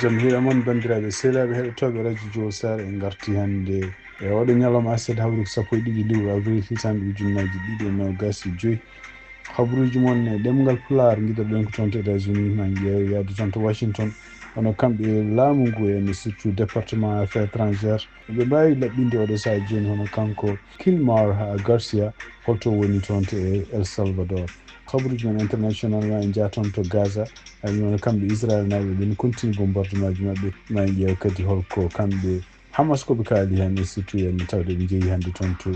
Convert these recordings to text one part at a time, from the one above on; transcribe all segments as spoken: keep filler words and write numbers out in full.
Jam hiira mon, banndiraaɓe sehilaaɓe heɗotooɓe radio Jowol Saare. En ngarti hannde e oɗo ñalawma aset, hawri ko sappo e ɗiɗi lewru avril, hitaande ujunnaaji ɗiɗi e noogaas e joy. Habruuji mon e ɗemngal Pulaar, ngiɗoɗen ko toon to États-Unis, ma en ƴeew yaade toon to Washington. Hono kamɓe laamu ngu, en surtout département affaires étrangères, ɓe mbaawi laɓɓinde oɗo sahaa jooni, hono kanko Kilmar Garcia, holto woni toon to e El Salvador. Habruuji men international, ma en njaa toon to Gaza, ay noon kamɓe Israel naaɓe ɓen continue bombardement ji maɓɓe, ma en ƴeew kadi holko kamɓe Hamas ko ɓe kaali heen, e surtout en tawde ɓe njehi hannde toon to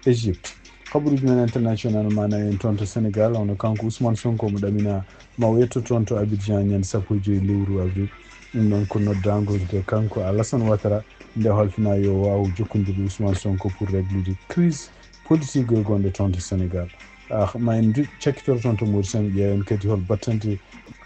Égypte. Habruuji men international, ma en toon to Sénégal, hono kanko Ousmane Sonko mo ɗamina ma o yetto toon to Abidjan ñande sappo e joy lewru avril. Ɗum noon ko noddaango nde kanko Alassane Ouattara nde halfina yo waaw jokkondirde Ousmane Sonko pour réglude crise politique gonɗo toon to Sénégal. Ah, ma en du-, cakkitoro toon to Mauritanie, ƴeewen kadi hol battante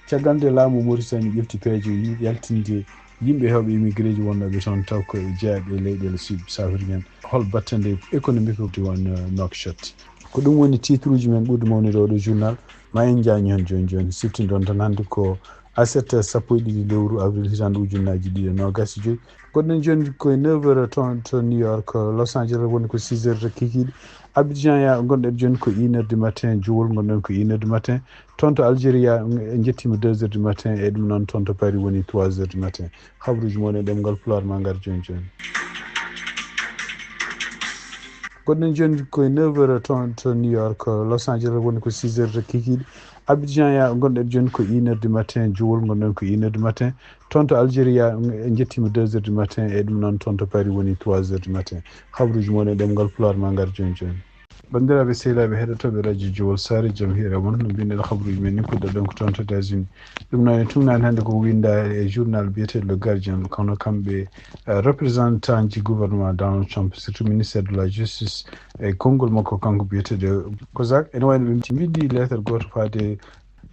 caggal nde laamu Mauritanie ƴefti peeje yi-, yaltinde yimɓe heewɓe immigré ji wonɓe toon, taw ko e jeeyaɓe e leyɗeele sud safricaine. Hol battante économique o won, eh, Nouakchott. Ko ɗum woni titre uji men ɓurɗi mawnude oɗo journal. Ma en njañi heen jooni jooni. Siftinɗon tan hannde ko aset sappo e ɗiɗi lewru avril hitaande ujunnaaji ɗiɗi e noogaas e joy. Gonɗen jooni ko e neuf heures toon to New York, Los Angeles woni ko six heures kikiiɗe. Abidjan ya gonɗen jooni ko une heure du matin, Jowol gonɗen ko une heure du matin. Toon to Algérie ya, en njettiima deux heures du matin, e ɗum noon toon to Paris woni trois heures du matin. Habruuji mon e ɗemngal Pulaar ma ngar jooni jooni. Gonɗen jooni ko e neuf heures toon to New York, Los Angeles woni ko six heures kikiiɗe. Abidjan ya gonɗen jooni ko une heure du matin, Jowol gonɗen ko une heure du matin. Toon to Algérie ya, en njettiima deux heures du matin, e ɗum noon toon to Paris woni trois heures du matin. Habruuji mon e ɗemngal Pulaar ma ngar jooni jooni. Banndiraaɓe sehilaaɓe heɗotooɓe radio Jowol Saare, jam hiira mon. No mbiyɗen habruuji men ni, puɗɗoɗen ko toon to États-Unis. Ɗum noon e tungnaani hannde ko winda e journal biyeteeɗo Le Guardian, kono kamɓe, eh, représentant ji gouvernement Donald Trump, surtout ministère de la justice, e konngol makko kanko biyeteeɗo Kozak, ene wayno ɓe mbindi lettre gooto faade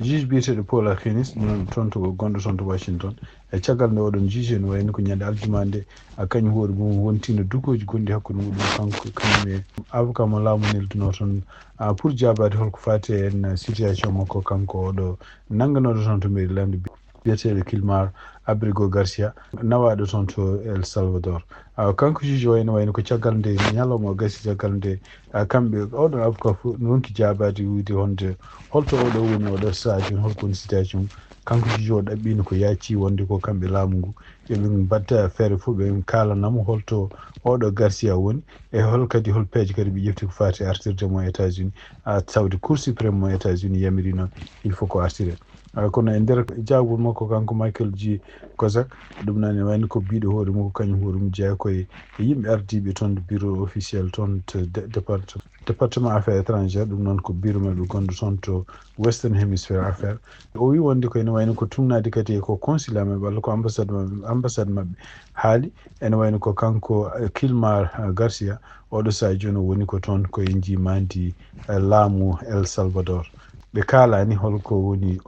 juge biyeteeɗo Paul Arkenis, ɗum noon toon to gonɗo toon to Washington. E caggal nde oɗon juge ene wayno ko ñande aljuma nde, a kañum hoore mum wontino dukooji gonɗi hakkunde muɗum kanko, kañum e avocat mo laamu nelduno toon, a, pour jaabaade holko faati e en situation makko kanko oɗo nannganooɗo toon to Maryland, biyeteeɗo Kilmar Abrigo Garcia, nawaaɗo toon to El Salvador. A, kanko juge o ene wayno ko caggal nde ñalawma o gasi, caggal nde, a, kamɓe oɗon avocat fof ronki jaabaade wiide honde holto oɗo woni oɗo sahaa jooni, holko woni situation. Kanko juge o ɗaɓɓiino ko yaaci wonde ko kamɓe laamu ngu, yo ɓe mbatta feere fof ɓe kaalanamo holto oɗo Garcia woni, e hol kadi hol peeje kadi ɓe ƴefti ko faati artirde mo États-Unis, a, tawde Cour suprême mo États-Unis yamiri noon il faut ko artire. A, kono e nder jaagol makko kanko Michael G. Kozak, ɗum noon ene wayno ko biiɗo hoore mum, ko kañum hoore mum jeyaa koye yimɓe ardiiɓe toon bureau officiel toon to dé-, départ-, département affaires étrangères, ɗum noon ko bureau maɓɓe gonɗo toon to Western Hemisphere Affaires. O wi wonde ko ene wayno ko tungnaade kadi ko consulat maɓɓe walla ko ambassade maɓɓe, ambassade maɓɓe haali. Ene wayno ko kanko, eh, Kilmar, eh, Garcia, oɗo sahaa jooni o woni ko toon ko e njimandi, eh, laamu El Salvador. Ɓe kaalaani holko woni,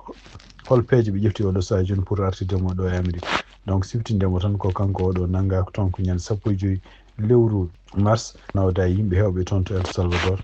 hol peeje ɓe ƴefti oɗo sahaa jooni pour artirde mo ɗo e Amérique. Donc, siftinde mo tan ko kanko oɗo nanngaa toon ko ñande sappo e joy lewru mars, nawda e yimɓe heewɓe toon to El Salvador.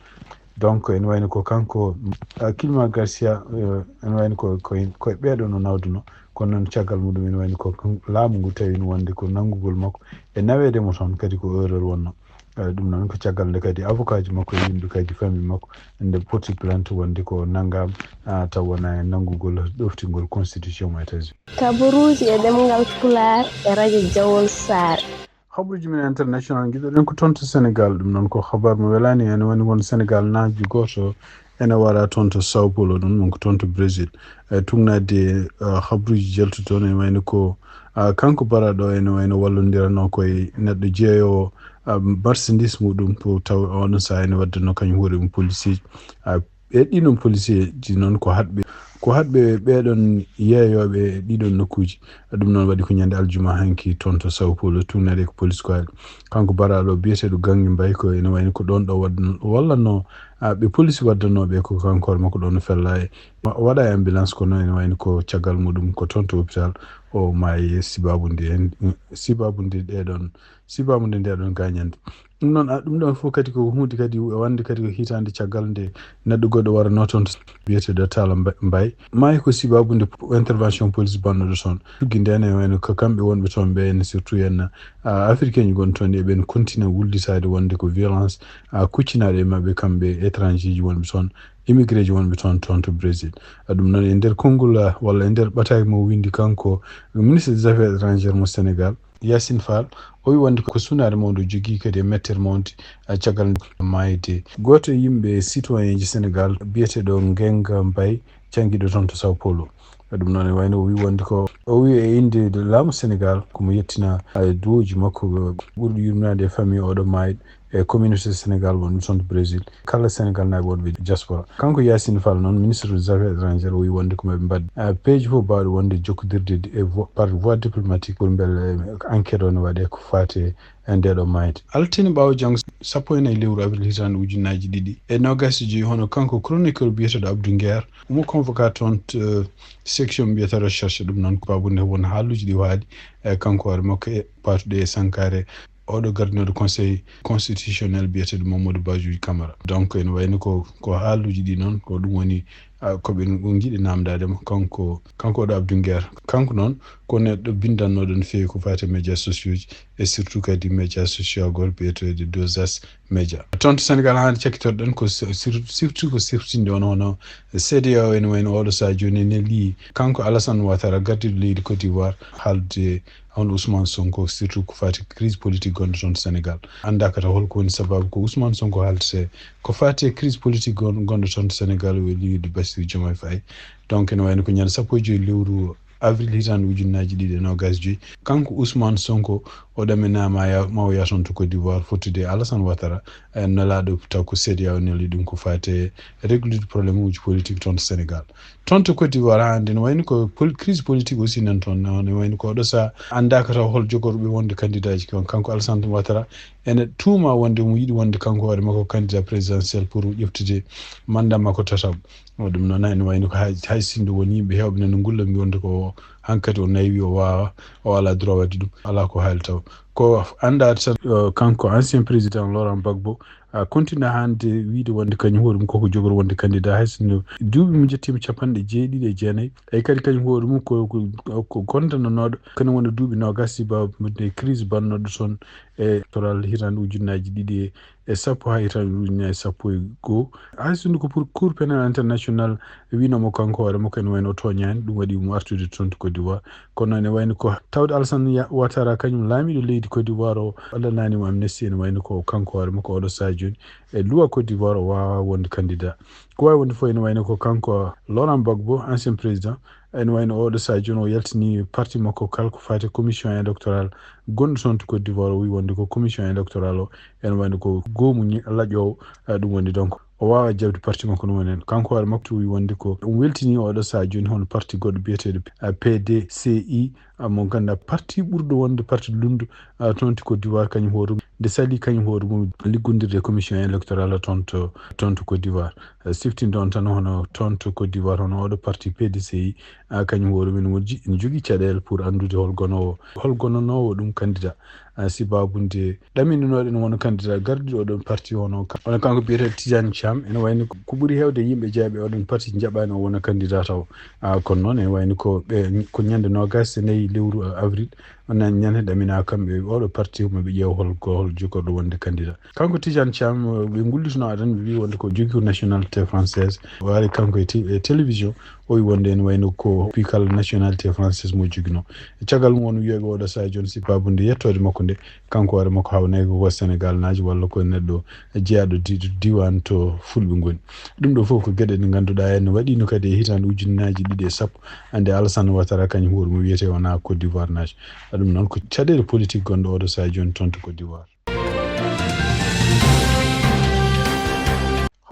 Donc, ene wayno ko kanko, ah, Kilmar Garcia, eh, ene wayno ko, ko, ko e ɓeeɗo no nawduno, kono noon caggal muɗum ene wayno ko kan-, laamu ngu tawi no wonde ko nanngugol makko e naweede mo toon kadi ko erreur wonno. Eh, ɗum noon ko caggal nde kadi avocat ji makko e yimɓe kadi famille makko nde porti plainte wonde ko nanngaama, ah, taw wona e nanngugol ɗoftingol constitution mo États-Unis. Kabaruuji e ɗemngal Pulaar e radio Jawol Saare. Habaruuji men international, ngiɗoɗen ko toon to Sénégal. Ɗum noon ko habar mo welaani en, woni won Sénégal najo gooto ene wara toon to Sao Paulo, ɗum noon ko toon to Brésil. E tungnaade, ah, habaruuji jaltuɗi toon, ene wayno ko, ah, kanko baraaɗo ene wayno wallondirano koye neɗɗo jeeyowo, ah, marchandise muɗum, pour taw oɗon sahaa ene waddano kañum hoore mum policier. Ah, e ɗiɗon policier ji noon ko haɗɓe, ko haɗɓe ɓeɗon yeeyooɓe e ɗiɗon nokkuuji. Ɗum noon waɗi ko ñande aljuma hanki toon to Sao Paulo, tungnaade ko police ko ari. Kanko baraaɗo biyeteeɗo Gangi Mbaye ko ene wayno ko ɗoon ɗo waɗ-, wallatno, ah, ɓe police waddanooɓe ko kanko hoore makko ɗoon no fella e wa-, waɗa e ambulance, kono ene wayno ko caggal muɗum ko toon to hôpital o maayi e sibabude heen, sibabude ɗeɗon, sibabude ndeɗon gañande. Ɗum noon, a, ɗum ɗon fof kadi ko huunde kadi wonde kadi ko hitaande caggal nde neɗɗo goɗɗo waranoo toon to biyeteeɗo Talla Mba-, Mbaye. Maayi ko sibabude intervention police bannoɗo toon. Tuggi ndene wayno ko kamɓe wonɓe toon ɓe en, surtout en, ah, africain ji gonɗo toon, eɓen kontina wullitaade wonde ko violence, ah, kuccinaɗo e maɓɓe kamɓe étranger ji wonɓe toon, immigré ji wonɓe toon, toon to Brésil. Ah, ɗum noon e nder konngol, ah, walla e nder ɓataake mo windi kanko ministre des affaires étrangères mo Sénégal, Yacine Fall, o wi wonde ko sunaare mawde o jogii kadi e mettere mawde, ah, caggal maayde gooto e yimɓe citoyen ji Sénégal biyeteeɗo Ngenga Mbaye, janngiiɗo toon to Sao Paulo. Ɗum noon e wayno o wi wonde ko o wi e innde laamu Sénégal ko mo yettina, ah, duwawuuji makko ɓurɗi yurminaade e famille oɗo maayɗo e communauté Sénégal wonɓe toon to Brésil, kala Sénégal naaɓe wonɓe diaspora. Kanko Yacine Fall noon, ministre des affaires étrangères, o wi wonde ko maɓe mbaɗ, ah, peeje fof baawɗe wonde jokkodirde e vo-, par voie diplomatique pour mbele, eh, enquête o ne waɗe ko faati e ndeeɗo maayde. Altine ɓaawo janngo sappo e nayi lewru avril hitaande ujunnaaji ɗiɗi e noogaas e joy, hono kanko chroniqueur biyeteeɗo Abdou Nguer, omo convoqué toon to, eh, section mbiyata recherche. Ɗum noon ko babude won haaluuji ɗi o haali, eh, kanko hoore makko e paatuɗe e sankaare oɗo gardinooɗo conseil constitutionnel biyeteeɗo Mamadou Bajoui Camara. Donc ene wayno ko, ko haaluuji ɗi noon, ko ɗum woni, ah, ko ɓe, ɓe njiɗi naamndaade mo, kanko, kanko oɗo Abdou Nguer. Kanko noon ko neɗɗo binndannooɗo no feewi ko faati e médias sociaux ji, e surtout kadi médias sociaux gol biyeteeɗo Dozas Média. Toon to Sénégal, hannde cakkitoɗen ko sur-, sur-, surtout ko siftinde on hono C E D E A O, ene wayno oɗo sahaa jooni ene lii kanko Alassane Ouattara, gardiiɗo leydi Côte d'Ivoire, haalde hono Ousmane Sonko, surtout ko faati crise politique gonɗo toon to Sénégal. Anndaaka taw holko woni sababu ko Ousmane Sonko haaldete ko faati e crise politique gon-, gonɗo toon to Sénégal, o e liyude Bassirou Diomaye Faye. Donc ene wayno ko ñande sappo e joy lewru avril hitaande ujunnaaji ɗiɗi e noogaas e joy, kanko Ousmane Sonko o ɗaminaama ya-, ma o yaha toon to Côte d'Ivoire fottude e Alassane Ouattara, eh, nelaaɗo taw ko C E D E A O neli ɗum ko faati e réglude problème uji politique toon to Sénégal. Toon to Côte d'Ivoire hannde ne wayno ko pol-, crise politique aussi nan toon, ne wayno ko oɗo sahaa anndaaka taw hol jogorɓe wonde candidat ji kon. Kanko Alassane Ouattara ene tuuma wonde mo yiɗi wonde kanko hoore makko candidat présidentiel pour ƴeftude mandat makko tataɓo. O ɗum noon ene wayno ko hay, hay sinno won yimɓe heewɓe nana ngulla mbi wonde ko hankadi o naywi, o waawa, o alaa droit waɗde ɗum, alaa ko haali taw. Ko anndaa tan, eh, kanko ancien président Laurent Gbagbo, a continue hannde wiide wonde kañum hoore mum koko jogori wonde candidat, hay sinno duuɓi mum jettiima capanɗe jeeɗiɗi e jeenayi. Eyi kadi kañum hoore mum ko, ko, ko gondananooɗo, kañum woni duuɓi noogaas sibabude crise bannoɗo toon e électoral hitaande ujunnaaji ɗiɗi e sappo haa hitaande ujunnaaji sappo e goo. Hay sinno ko pour Cour pénale internationale wiino mo kanko hoore makko ene wayno o tooñaani, ɗum waɗi mo artude toon to Côte d'Ivoire. Kono ene wayno ko tawde Alassane Ya-, Ouattara kañum laamiiɗo leydi Côte d'Ivoire o, o lanaani mo amnistie, ene wayno ko kanko hoore makko oɗo sahaa jooni e loi Côte d'Ivoire o waawaa wonde candidat. Ko waawi wonde fof ene wayno ko kanko Laurent Gbagbo, ancien président, ene wayno oɗo sahaa jooni o yaltini parti makko kala ko faati e commission électorale gonɗo toon to Côte d'Ivoire, o wi wonde ko commission électorale o ene wayno ko goomu ñi-, laƴoowo, eh, ɗum woni donc o waawaa jaɓde parti makko no woni heen. Kanko hoore makko o wi wonde ko o weltini oɗo sahaa jooni hono parti goɗɗo biyeteeɗo, eh, P D C I, ah, mo ngannduɗaa parti ɓurɗo wonde parti lunndu, ah, toon to Côte d'Ivoire kañum hoore mum. Nde salii kañum hoore mum liggondirde e commission électorale toon to, toon to Côte d'Ivoire. Eh, siftinde on tan hono toon to Côte d'Ivoire hono oɗo parti P D C I, ah, kañum hoore mum ene woni, ene jogii caɗeele pour anndude hol gonoowo, hol gonanoowo ɗum candidat. Ah, sibabude ɗaminanooɗo ene wona candidat gardiiɗo oɗon parti hono ka-, hono kanko biyeteeɗo Tidiane Thiam, ene wayno ko, ko ɓuri heewde yimɓe jeyaɓe oɗon parti njaɓaani o wona candidat taw. Ah, kono noon ene wayno ko ɓe, ko ñande noogaas e nayi lewru, ah, avril, on ñande ɗaminaa kamɓe oɗo parti mo ɓe ƴeewa hol, ko hol jogorɗo wonde candidat. Kanko Tidiane Thiam, eh, ɓe ngullitno aɗan ɓe mbi wonde ko jogii ko nationalité française. O ari kanko e te-, e télévision, o wi wonde ene wayno ko pi kala nationalité française mo joginoo. E caggal mum won wiyeeɓe oɗo sahaa jooni sibabude yettoode makko nde, kanko hoore makko hawnay ko Sénégal naajo walla ko neɗɗo jeyaaɗo di-, diiwaan to fulɓe ngoni. Ɗum ɗo fof ko geɗe ɗe ngannduɗaa ene waɗiino kadi e hitaande ujunnaaji ɗiɗi e sappo, nde Alassane Ouattara kañum hoore mum wiyetee wona Côte d'Ivoire naajo. Ɗum noon ko caɗeele politique gonɗo oɗo sahaa jooni toon to Côte d'Ivoire.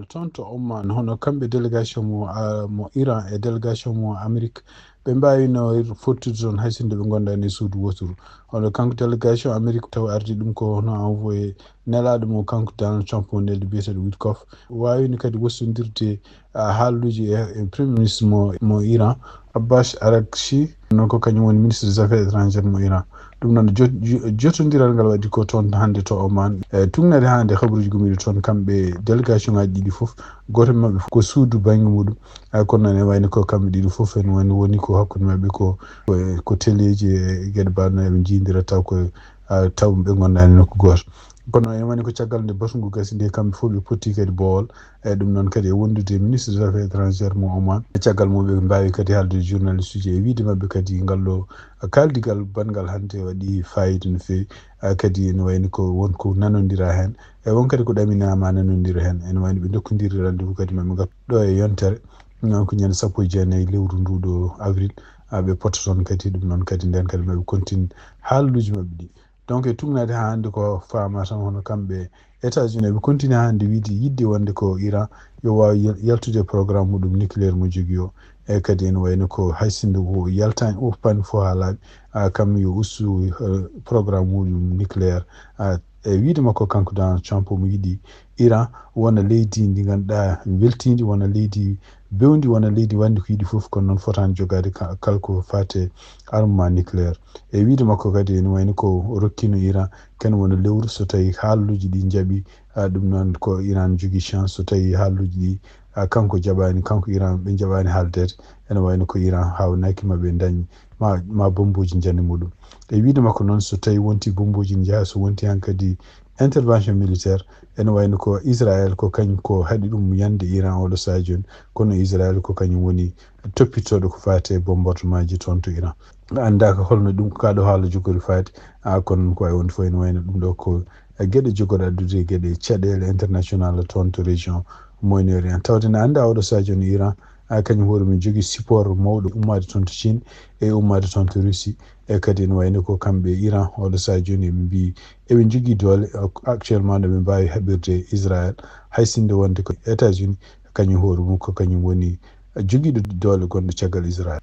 Toon to Oman, hono kamɓe délégation mo, ah, mo Iran e délégation mo Amérique, ɓe mbaawino fottude toon hay sinno ɓe ngondaani e suudu wooturu. Hono kanko délégation Amérique taw ardi ɗum ko hono envoyé nelaaɗo mo kanko Donald Trump o neldi biyeteeɗo Witkoff. Waawino kadi wostondirde, ah, haalluuji e, e premier ministre mo, mo Iran, Abbas Araghchi, non ko kañum woni ministre des affaires étrangères mo Iran. Ɗum noon, jot-, jo-, jotondiral ngal waɗi ko toon hannde to Oman. E, tuugnaade haa hannde, habaruuji gummiiɗi toon, kamɓe délégation ŋaaji ɗiɗi fof, gooto e maɓɓe ko suudu bannge muɗum. E, kono noon, ene wayno ko kamɓe ɗiɗi fof, ene wayno woni ko hakkunde maɓɓe ko, ko, ko teleeji e geɗe mbaɗno eɓe njiidira taw ko, a, taw ɓe ngondaani nokku gooto. Kono ene wayno ko caggal nde batu ngu gasi nde, kamɓe fof ɓe potti kadi boowal. E, ɗum noon kadi e wondude e ministre des affaires étrangères mo Oman. E, caggal mum ɓe mbaawi kadi haalde journaliste uji e wiide maɓɓe kadi ngal ɗo kaaldigal banngal hannde waɗi faayiida no feewi. A, kadi ene wayno ko won ko nanondira heen. E, won kadi ko ɗaminaama nanondira heen. Ene wayno ɓe ndokkondiri rendez-vous kadi maɓɓe ngartu ɗo e yontere. Noon ko ñande sappo e jeenayi lewru ndu ɗo avril. A, ɓe potta toon kadi, ɗum noon kadi ndeen kadi maɓe continue haalluuji maɓɓe ɗi. Donc, e tuugnaade haa hannde ko faama tan hono kamɓe États-Unis, ɓe continue haa hannde wiide yiɗde wonde ko Iran yo waaw yal-, yaltude programme muɗum nucléaire mo jogii o. E kadi ene wayno ko hay sinno o yaltaani, o pani fof haa laaɓi, a, kam yo ustu, eh, programme muɗum nucléaire. A, e wiide makko kanko Donald Trump, omo yiɗi Iran wona leydi ndi ngannduɗaa weltiindi, wona leydi bewndi, wona leydi waɗndi ko yiɗi fof, kono noon fotaani jogaade ka-, kala ko faati e armement nucléaire. E wiide makko kadi, ene wayno ko rokkino Iran, kañum woni lewru so tawi haalluuji ɗi njaaɓi, a, ɗum noon ko Iran jogii chance, so tawi haalluuji ɗi, a, kanko jaɓaani, kanko Iran ɓe njaɓaani haaldeede, ene wayno ko Iran haawnaaki ma ɓe ndañ ma, ma bombooji njanni muɗum. E wiide makko noon, so tawi wonti bombooji ne njaha, so wonti hankadi intervention militaire, ene wayno ko Israël ko kañum ko haɗi ɗum yande Iran oɗo sahaa jooni, kono Israël ko kañum woni toppitooɗo ko faati e bombardement ji toon to Iran. Anndaaka holno ɗum kaa ɗo haala jogori faati, a, kono ko wayi wonde fof ene wayno ɗum ɗo ko geɗe jogoɗe addude geɗe caɗeele international toon to région Moyen-Orient. Tawde ne anndaa oɗo sahaa jooni Iran, a, kañum hoore mum jogii support mawɗo ummaade toon to Chine e ummaade toon to Russie. E kadi ene wayno ko kamɓe Iran oɗo sahaa jooni ɓe mbii eɓe njogii doole, a, actuellement no ɓe mbaawi haɓirde Israël, hay sinno wonde ko États-Unis kañum hoore mum ko kañum woni jogiiɗo doole gonɗo caggal Israël.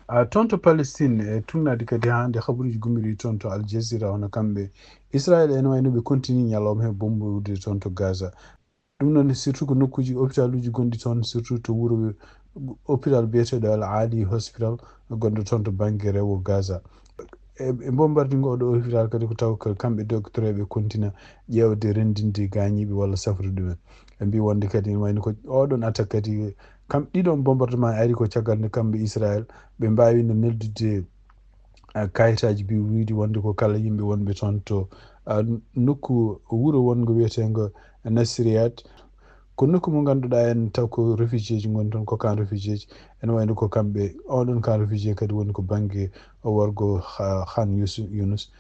A, toon to Palestine, e tuugnaade kadi haa hannde habaruuji gummiiɗi toon to Al Jazeera, hono kamɓe Israël ene wayno ɓe continue ñalawma he bombowude toon to Gaza. Ɗum noon surtout ko nokkuuji hôpitaluuji gonɗi toon, surtout to wuro hôpital biyeteeɗo Al Ali Hospital gonɗo toon to bannge rewo Gaza. E, e bombardingo oɗo hôpital kadi ko taw ko kamɓe docteur ɓe continue ƴeewde renndinde gaañiiɓe walla safrude ɗumen. Ɓe mbii wonde kadi ene wayno ko oɗon attaque kadi kam ɗiɗon bombardement ari ko caggal nde kamɓe Israël ɓe mbaawino neldude, a, kayitaaji bi wiide wonde ko kala yimɓe wonɓe toon to, a, nokku wuro wonngo wiyeteengo Nasiriyat. Ko nokku mo ngannduɗaa en taw ko réfugiéji ngoni toon, ko camp réfugiéji. Ene wayno ko kamɓe, oɗon camp réfugié kadi woni ko bannge o worgo Ha-, Khan Yus-, Yunus.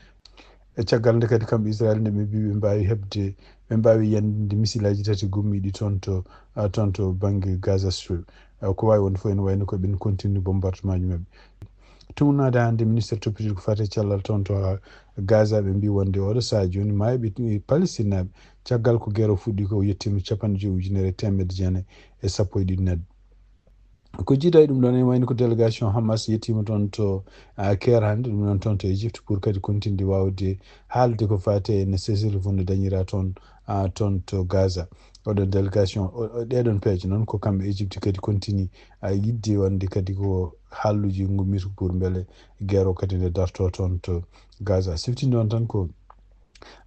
E caggal nde kadi kamɓe Israël nde ɓe mbii ɓe mbaawi heɓde, ɓe mbaawi yandinde misilaaji tati gummiiɗi toon to, a, toon to bannge Gaza Strip. A, ko waawi wonde fof ene wayno ko ɓen continue bombardement ji maɓɓe. Tuugnaade hannde ministre toppitooɗo ko faati e cellal toon to Gaza, ɓe mbii wonde oɗo sahaa jooni maayɓe Palestinaaɓe caggal ko gero fuɗɗi ko yettiima capanɗe joyi ujunere e teemedde jeenayi e sappo e ɗiɗi neɗɗo. Ko jiidaa e ɗum ɗoon, ene wayno ko délégation Hamas yettiima toon to, a, Caire hannde, ɗum noon toon to Égypte, pour kadi continue waawde haalde ko faati e no cessez-le-feu no dañiraa toon, a, toon to Gaza. Oɗon délégation, o, o, ɗeɗon peeje noon ko kamɓe Égypte kadi continue, a, yiɗde wonde kadi ko haalluuji ngummitii pour mbele gero kadi nde dartoo toon to Gaza. Siftinɗon tan ko,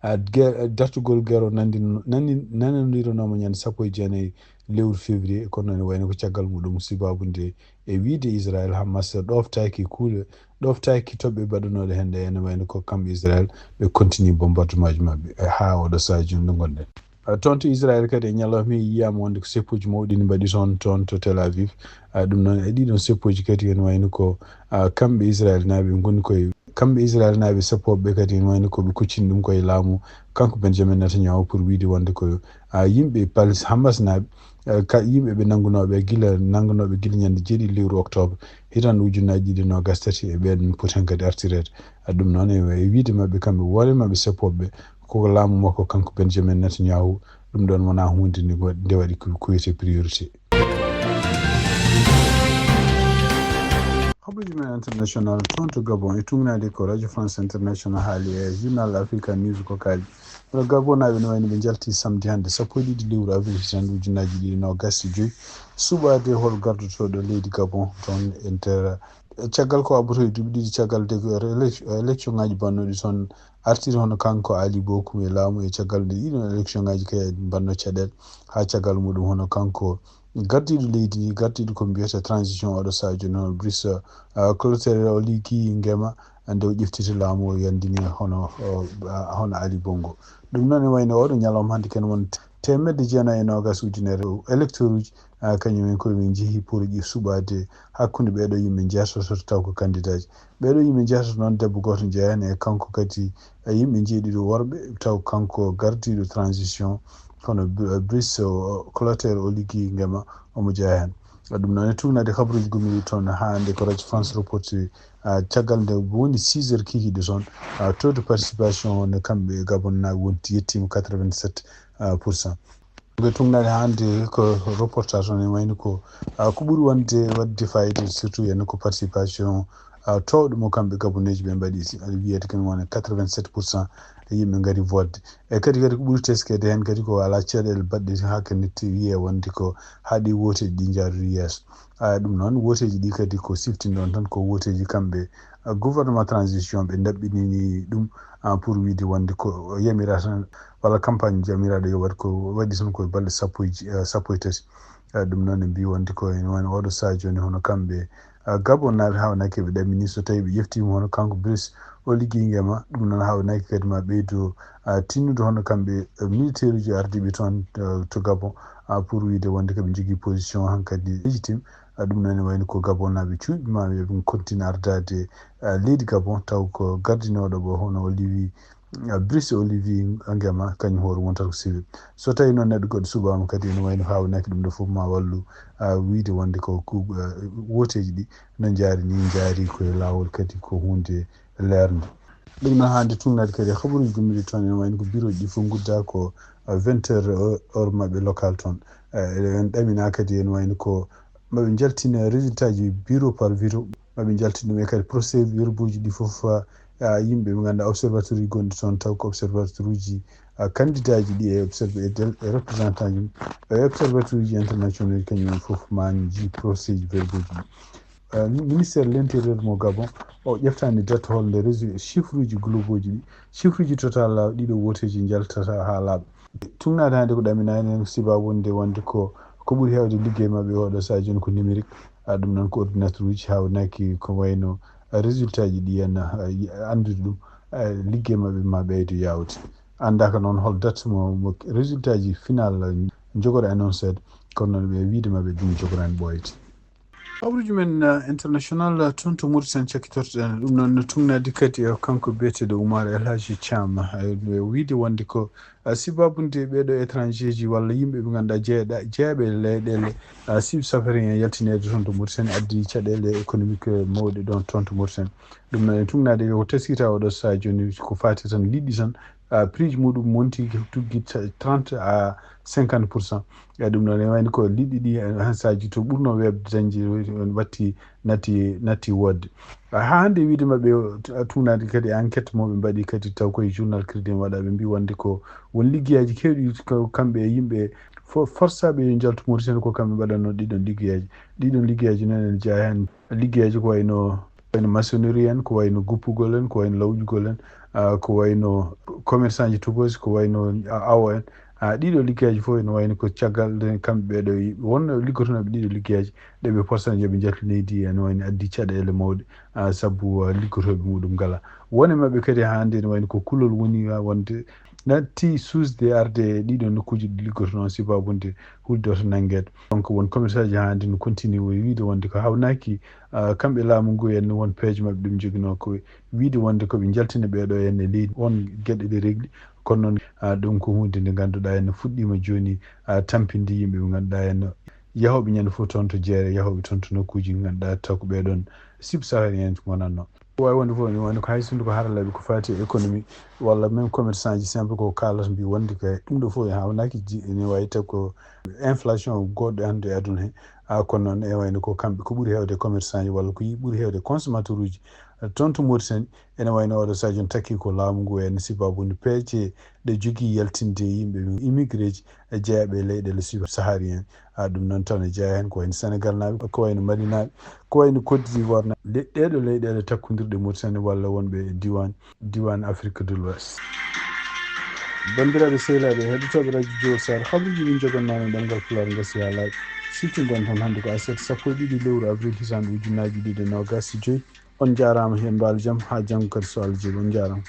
a, ge-, dartugol gero nandi, nandi, nanondiranooma ñande sappo e jeenayi lewru février, kono ene wayno ko caggal muɗum sibaabu nde e wiide Israël Hamas ɗoftaaki kuule, ɗoftaaki toɓɓe mbaɗanooɗe heen ɗe, ene wayno ko kamɓe Israël ɓe continue bombardement ji maɓɓe, e, haa oɗo sahaa jooni ɗo ngonɗen. A, toon to Israël kadi e ñalawma he yiyaama wonde ko seppuuji mawɗi ne mbaɗi toon, toon to Tel Aviv. A, ɗum noon e ɗiɗon seppuuji kadi ene wayno ko, a, kamɓe Israël naaɓe ngoni koye, kamɓe Israël naaɓe seppooɓe kadi ene wayno ko ɓe kuccini ɗum koye laamu kanko Benjamin Netanyahu pour wiide wonde ko, a, yimɓe Palis-, Hamas naaɓe, a, ka yimɓe ɓe nanngunooɓe gila, nanngunooɓe gila ñande jeeɗiɗi lewru octobre hitande ujunnaaji ɗiɗi noogas tati e ɓeen poti heen kadi artireede. A, ɗum noon e, e wiide maɓɓe kamɓe wone maɓɓe seppooɓe koko laamu makko kanko Benjamin Netanyahu, ɗum ɗoon wonaa huunde nde wa-, nde waɗi ko, ko wiyetee priorité. Habaruuji men international toon to Gabon e tuugnaade ko Radio France International haali e journal African News ko kaali. Kono Gabon naaɓe no wayno ɓe njalti samedi hannde sappo e ɗiɗi lewru avril hitande ujunnaaji ɗiɗi noogas e joyi suɓaade hol gardotooɗo leydi Gabon toon e nder Caggal ko abboto e duuɓi ɗiɗi caggal de élection ngaji bannoɗi toon artiri hono kanko Ali Bokum e laamu e caggal nde ɗiɗon élection ngaji kay banno caɗeele haa caggal muɗum hono kanko gardiiɗo leydi ndi gardiiɗo ko mbiyata transition oɗo saha jooni hono Brice Clotaire o liggi ngema nde o ƴeftiti laamu o yandini hono hono Ali Bongo. Ɗum noon e wayno oɗo ñalawma hannde ken won teemedde jeenayi e noogas ujunere électeur uji kañum en koye min njehi pour ƴi suɓaade hakkunde ɓeeɗo yimɓe jeetoto taw ko candidat ji. Ɓeeɗo yimɓe jeetoto noon debbo gooto jeeyani e kanko kadi e yimɓe jeeɗiɗo worɓe taw kanko gardiiɗo transition hono Brice Clotaire o liggi ngema omo jeeya heen. Ɗum noon e tuugnaade kabaruuji gommiiɗi toon haa hannde ko Radio France Reporteri caggal nde woni six heures kiikiiɗe toon taux de participation ne kamɓe gabonnaaɓe wonti yettiima quatre-vingt-sept pour cent. Ɓe tuugnaade hannde ko reportage on e wayno ko ko ɓuri wonde waɗde fayida surtout ene ko participation toowɗo mo kamɓe gaboneeji ɓe mbaɗi wiyede ken wona quatre-vingt-sept pour cent e yimɓe ngari vote. E kadi kadi ko ɓuri teskeede heen kadi ko alaa caɗeele baɗɗe haa kadi wiyee wonde ko haa ɗi wooteeji ɗi njaarori yeeso. Ɗum noon wooteeji ɗi kadi ko siftinɗon tan ko wooteeji kamɓe gouvernement transition ɓe ndaɓɓinini ɗum pour wiide wonde ko yamira tan walla campagne jamiraaɗo yo waɗ ko waɗi tan koye balɗe sappo e sappo e tati. Ɗum noon en mbi wonde ko ene woni oɗo saha jooni hono kamɓe gabonnaaɓe haawnaaki ɓe ɗaminii so tawii ɓe ƴeftiima hono kanko Brice o liggi ngema. Ɗum noon haawnaaki kadi ma ɓeydo tinnude hono kamɓe militaire uji ardiiɓe toon to Gabon pour wiide wonde ko ɓe njogii position hankadi légitime. Ɗum noon ene wayno ko gabonnaaɓe cuuɗi ma ɓe continue ardaade leydi Gabon taw ko gardinooɗo ɓo hono o liwi Brice Olivier Ngema kañum hoore wonta ko civil. So tawii noon neɗɗo goɗɗo suɓaama kadi ene wayno haawnaaki ɗum ɗo fof ma wallu wiide wonde ko wooteeji ɗi no njaari ni njaari koye laawol kadi ko huunde leernde. Ɗum noon hannde tuugnaade kadi e habaruuji gommiiɗi toon ene wayno ko bureau ji ɗi fof ngudda ko vingt heures heure maɓɓe local toon. En ɗaminaa kadi ene wayno ko maɓe njaltina résultat ji bureau par bureau maɓe njaltina ɗum e kadi procès verbuji ɗi fof yimɓe ɓe ngannduɗaa observateur uji gonɗi toon taw ko observateur uji candidat ji ɗi e observe e représentant ji e observateur uji international uji kañum en fof ma ji procès ji verbuji ɗi. Ministère de l'intérieur mo Gabon o ƴeftani date holnde résultat chiffre uji globaux ji ɗi chiffre uji total ɗiɗo wooteeji njaltata haa laaɓa. Tuugnaade hannde ko ɗaminaani en siba wonde wonde ko ko ɓuri heewde liggey maɓɓe oɗo saha jooni ko numérique. Ɗum noon ko ordinateur uji haawnaaki ko wayno résultat ji ɗi en anndude ɗum liggey maɓɓe ma ɓeydo yaawde. Anndaaka noon hol date mo résultat ji final jogori annoncé kono noon ɓe wiide maɓɓe ɗum jogoraani ɓooyde. Habaruuji men international toon to Mauritanie cakkitortoɗen ɗum noon no tuugnaade kadi e kanko biyeteeɗo Oumar El Hadji Thiam e wiide wonde ko sibabude ɓeeɗo étranger ji walla yimɓe ɓe ngannduɗaa jeeyaɓe leyɗeele sud sahariens yaltineede toon to Mauritanie addi caɗeele économique mawɗe ɗon toon to Mauritanie. Ɗum noon e tuugnaade ko teskita oɗo saha jooni ko faati tan liɗɗi tan prix ji muɗum monti tuggi trente à cinquante pour cent. E ɗum noon e wayno ko liɗɗi ɗi han saji to ɓurno weeɓde dañde watti natti natti woodde. Haa hannde wiide maɓɓe tuugnaade kadi enquête mo ɓe mbaɗi kadi taw koye journal crédit waɗa ɓe mbi wonde ko won liggeyaaji keewɗi kamɓe e yimɓe forçaɓe yo njaltu Mauritanie ko kamɓe mbaɗanno ɗiɗon liggeyaaji. Ɗiɗon liggeyaaji noon ene jeyaa heen liggeyaaji ko wayno wayno maçonnerie en ko wayno guppugol en ko wayno lawƴugol en ko wayno commerçant ji tokoosi ko wayno awo en. Ɗiɗo liggeyaaji fof ene wayno ko caggal nde kamɓe ɓeeɗo wonno liggotonooɓe ɗiɗo liggeyaaji ɗe ɓe porsan yooɓe njaltu leydi ene wayno addi caɗeele mawɗe. Sabu liggotooɓe muɗum ngala wone maɓɓe kadi hannde ene wayno ko kulol woni wonde natti suusde arde e ɗiɗo nokkuuji ɗi liggoto noon sibabude hulde oto nanngeede. Donc won commerçant ji hannde no continue o wiide wonde ko hawnaaki kamɓe laamu ngu en won peeje maɓɓe ɗum joginoo ko wiide wonde ko ɓe njaltina ɓeeɗo en e leydi on geɗe ɗe regli. Kono noon ɗum ko huunde nde ngannduɗaa en fuɗɗiima jooni tampinde yimɓe ɓe ngannduɗaa en yahooɓe ñande fof toon to jeere yahooɓe toon to nokkuuji ngannduɗaa taw ko ɓeeɗon sib sahari en ngonatno. Waawi wonde fof ne wonde ko hay sinno ko haralleeɓe ko faati e économie walla même commerçant ji simple ko kaalata mbi wonde ko ɗum ɗo fof en hawnaaki ne wawi taw ko inflation goɗɗo hannde e aduna he. A kono noon e wayno ko kamɓe ko ɓuri heewde commerçant ji walla ko ɓuri heewde consommateur uji toon to Mauritanie. Ene wayno oɗo sadio takki ko laamu ngu en sibabude peeje ɗe jogii yaltinde yimɓe immigré ji e jeyaɓe e leyɗeele sub saharien. A ɗum noon tan e jeya heen ko wayno Sénégal naaɓe, ko wayno Mali naaɓe, ko wayno Côte d'Ivoire naaɓe. Ɗeɗo leyɗeele takkondirɗe Mauritanie walla wonɓe e diwan diwan Afrique de l'Ouest. Banndiraaɓe sehilaaɓe heɗotooɓe radio Jowol Sare, habaruuji ɗi njogannoono ɗemngal Pulaar ngasi haa laaɓi. Siftinɗen tan hannde ko aset sappo e ɗiɗi lewru avril hisaande ujunnaaji ɗiɗi e noogaas e joy. On njaaraama heen mbaal jam haa janngo kadi so Allah jaɓi, on njaaraama.